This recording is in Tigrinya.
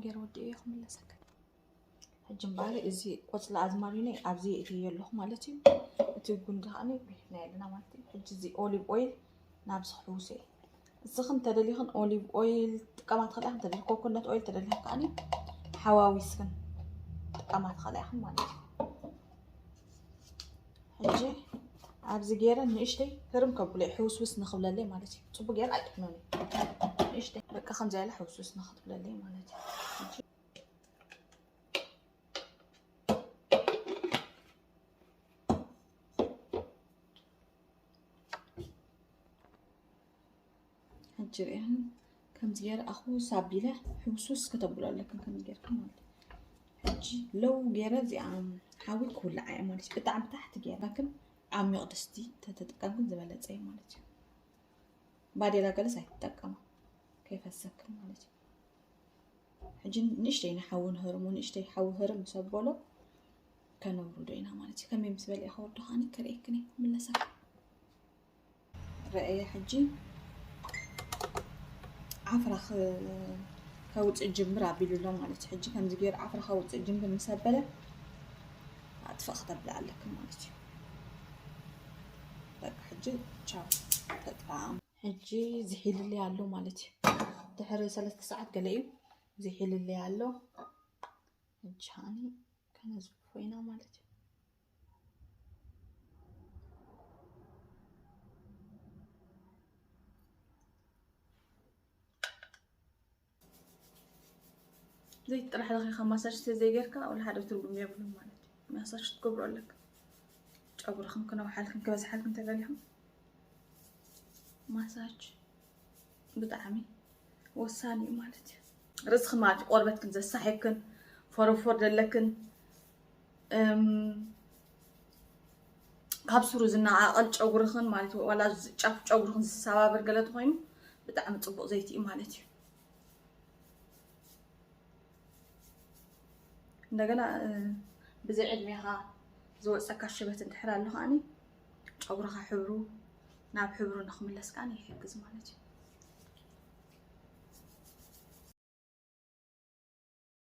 ገይረ ወዲኤ ክምለሰካ። ሕጂ እምበኣር እዚ ቆፅሊ ኣዝማሪኖ ኣብዚ የእትዮ ኣለኹ ማለት እዩ። እቲ ጉንዲ ከዓኒ ቢሕና ኣለና ማለት እዩ። ሕጂ እዚ ኦሊቭ ኦይል ናብዚ ክሕውሶ እየ። እስኽን ተደሊኽን ኦሊቭ ኦይል ጥቀማ ትኽእላ ኢኽን፣ ተደሊ ኮኮነት ኦይል ተደሊኽን ከዓኒ ሓዋዊስክን ጥቀማ ትኽእላ ኢኽን ማለት እዩ። ሕጂ ኣብዚ ገይረ ንእሽተይ ህርም ከብሎ ሕውስውስ ንኽብለለይ ማለት እዩ። ፅቡቅ ገይረ ኣይጥሕኖን እዩ። ንእሽተይ በቃ ከምዚ ያለ ሕውስውስ ንኽትብለለይ ማለት እዩ። ሕጂ ሕጂ ርኢኽን ከምዚ ገይረ ኣኹስ ኣቢለ ሕውስውስ ከተብሎ ኣለክን ከምዚ ገይርክን ማለት እዩ። ሕጂ ለው ገይረ እዚኣ ሓዊ ክውልዓ እየ ማለት እዩ። ብጣዕሚ ታሕቲ ገይርክን ዓሚቕ ድስቲ ተተጠቀምክን ዝበለጸ እዩ ማለት እዩ። ባዴላ ገለስ ኣይትጠቀማ ከይፈሰክን ማለት እዩ። ሕጂ ንእሽተይ ንሓዊ ንህርሙ ንእሽተይ ሓዊ ህርም ምስ ኣበሎ ከነውርዶ ኢና ማለት እዩ። ከመይ ምስ በልዐ ከወርዶ ከዓኒ ከርእየክን እየ ክምለሰካ። ረእየ ሕጂ ዓፍራ ከውፅእ ጅምር ኣቢሉ ኣሎ ማለት እዩ። ሕጂ ከምዚ ገይሩ ዓፍራ ከውፅእ ጅምር ምስ ኣበለ ኣጥፍእ ክተብላ ኣለክ ማለት እዩ። በቃ ሕጂ ቻው ተጠዓሙ። ሕጂ ዝሒልለይ ኣሎ ማለት እዩ። ድሕሪ ሰለስተ ሰዓት ገለ እዩ ዝሒልለይ ኣሎ። ሕጂ ከዓኒ ከነዝብፎ ኢና ማለት እዩ። ዘይቲ ጥራሕ ለኺኻ ማሳጅ ተዘይጌርካ ወላ ሓደ ትርጉም የብሉን ማለት እዩ። ማሳጅ ክትገብሮ ኣለካ። ጨጉርኽን ክነውሓልክን ክበዝሓልክን ተደሊኹም ማሳጅ ብጣዕሚ ወሳኒ እዩ ማለት እዩ። ርእስኽን ማለት እዩ ቆርበትክን ዘሳሕክን ፎረፎር ዘለክን እም፣ ካብ ስሩ ዝነቃቀል ጨጉርኽን ማለት እዩ። ዋላ ዝ- ጫፍ ጨጉርኽን ዝሰባበር ገለ ተኮይኑ ብጣዕሚ ፅቡቅ ዘይቲ እዩ ማለት እዩ። እንደገና እ፣ ብዘይ ዕድሜኻ ዝወፀካ ሽበት እንድሕር ኣሎ ከዓኒ ጨጉርኻ ሕብሩ ናብ ሕብሩ ንክምለስ ከዓኒ ይሕግዝ ማለት እዩ።